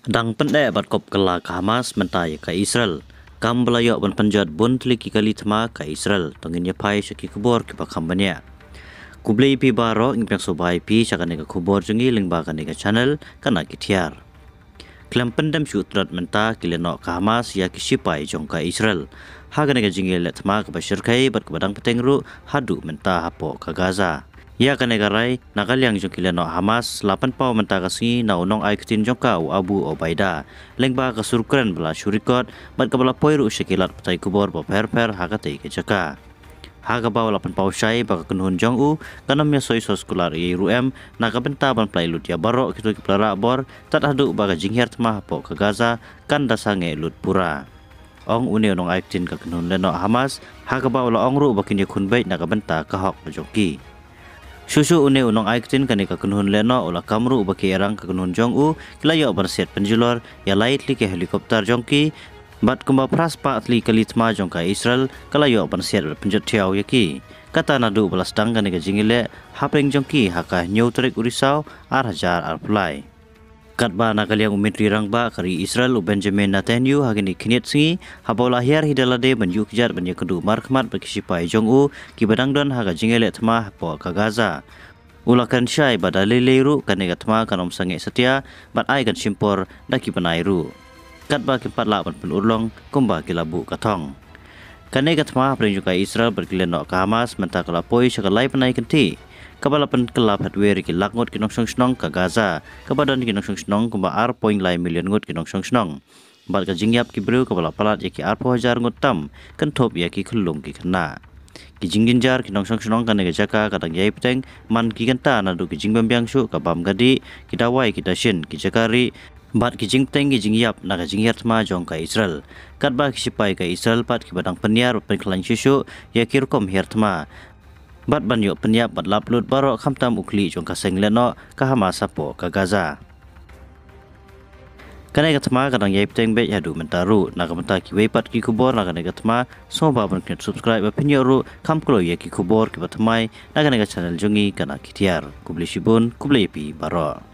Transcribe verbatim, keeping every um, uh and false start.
Dang pyndep bad kop kylla ka Hamas mynta ïa ka Israel. Kam ba la ïoh ban pynjot bun tylli ki kali thma ka Israel. To ngin ïa peit sha ki khubor kiba kham bniah. Khublei ïa phi baroh, ngi pdiang sngewbha ïa phi sha kane ka khubor jong ngi lyngba kane ka channel Kana Ki Thiar. Khlem pyndem shuh trat mynta ki lehnoh ka Hamas ïa ki shipai jong ka Israel. Ha kane ka jingïaleh thma kaba shyrkhei bad kaba dang bteng ruh haduh mynta hapoh ka Gaza. Ïa kane ka rai na ka liang jong ki lehnoh Hamas la pynpaw mynta ka sngi na u nongai ktien jong ka, u Abu Obaida, lyngba ka sur kren ba la shu record bad kaba la poi ruh sha ki lad pathai khubor bapher bapher ha katei ka jaka. Ha kaba u la pynpaw shai ba ka kynhun jong u kan ym ïa soi soskular ei ruh em na ka bynta ban pynlait lut ïa baroh kito kiba la rah bor tad haduh ba ka jinghiar thma hapoh ka Gaza kan da sangeh lut pura. Ong une u nongai ktien ka kynhun lehnoh Hamas, ha kaba u la ong ruh ba kin ïakhun beit na ka bynta ka hok ka jong ki. Shuh shuh une u nongai ktien kane ka kynhun lehnoh u la kam ruh ba ki ïa rang ka kynhun jong u ki la ïoh ban siat pynjulor ïa lai tylli ki helicopter jong ki bad kumba phra spah tylli kali thma jong ka Israel ka la ïoh ban siat bad pynjot thiaw ïa ki. Kata naduh ba la sdang kane ka jingïaleh hapdeng jong ki ha ka hynñiew tarik u Risaw ar hajar arphew lai. Katba na ka liang u Myntri Rangbah ka ri Israel u Benjamin Netanyahu ha kine ki khyndiat sngi haba u la hiar hi da lade ban ïuh kjat ban ïakynduh markhmat bad ki shipai jong u kiba dang don ha ka jingïaleh thma hapoh ka Gaza. U la kren shai ba da lei lei ruh kane ka thma kan ym sangeh satia bad ai kan shim por da ki bnai ruh. Katba kim pat lah ban pynurlong kumba ki la buh ka thong. Kane ka thma hapdeng jong ka Israel bad ki lehnoh ka Hamas mynta ka la poi sha ka lai bnai kynthih, kaba la pynkylla phet wer ïa ki lak ngut ki nongshong shnong ka Gaza, kaba don ki nongshong shnong kumba ar point lai million ngut ki nongshong shnong. Bad ka jingïap ki briew kaba la palat ïa ki arphew hajar ngut tam kynthup ïa ki khyllung ki khynnah. Ki jingjynjar ki nongshong shnong kane ka jaka ka dang ïai bteng man ki kynta naduh ki jingbym biang shuh, ka bam ka dih, ki dawai ki dashin, ki jaka rieh bad ki jingbteng ki jingïap na ka jinghiar thma jong ka Israel. Katba ki shipai ka Israel pat kiba dang pynhiar bad pynkhlaiñ shuh shuh ïa ki rukom hiar thma bad ban ïoh pynïap bad lap lut baroh khamtam u khlieh jong ka seng lehnoh ka Hamas hapoh ka Gaza. Kane ka thma ka dang ïai bteng beit haduh mynta ruh. Na ka bynta kiwei pat ki khubor na kane ka thma, sngewbha ban klet subscribe ba phin ïoh ruh kham kloi ïa ki khubor kiba thymmai na kane ka channel jong ngi Kana Ki Thiar. Khublei shibun, khublei ïa phi baroh.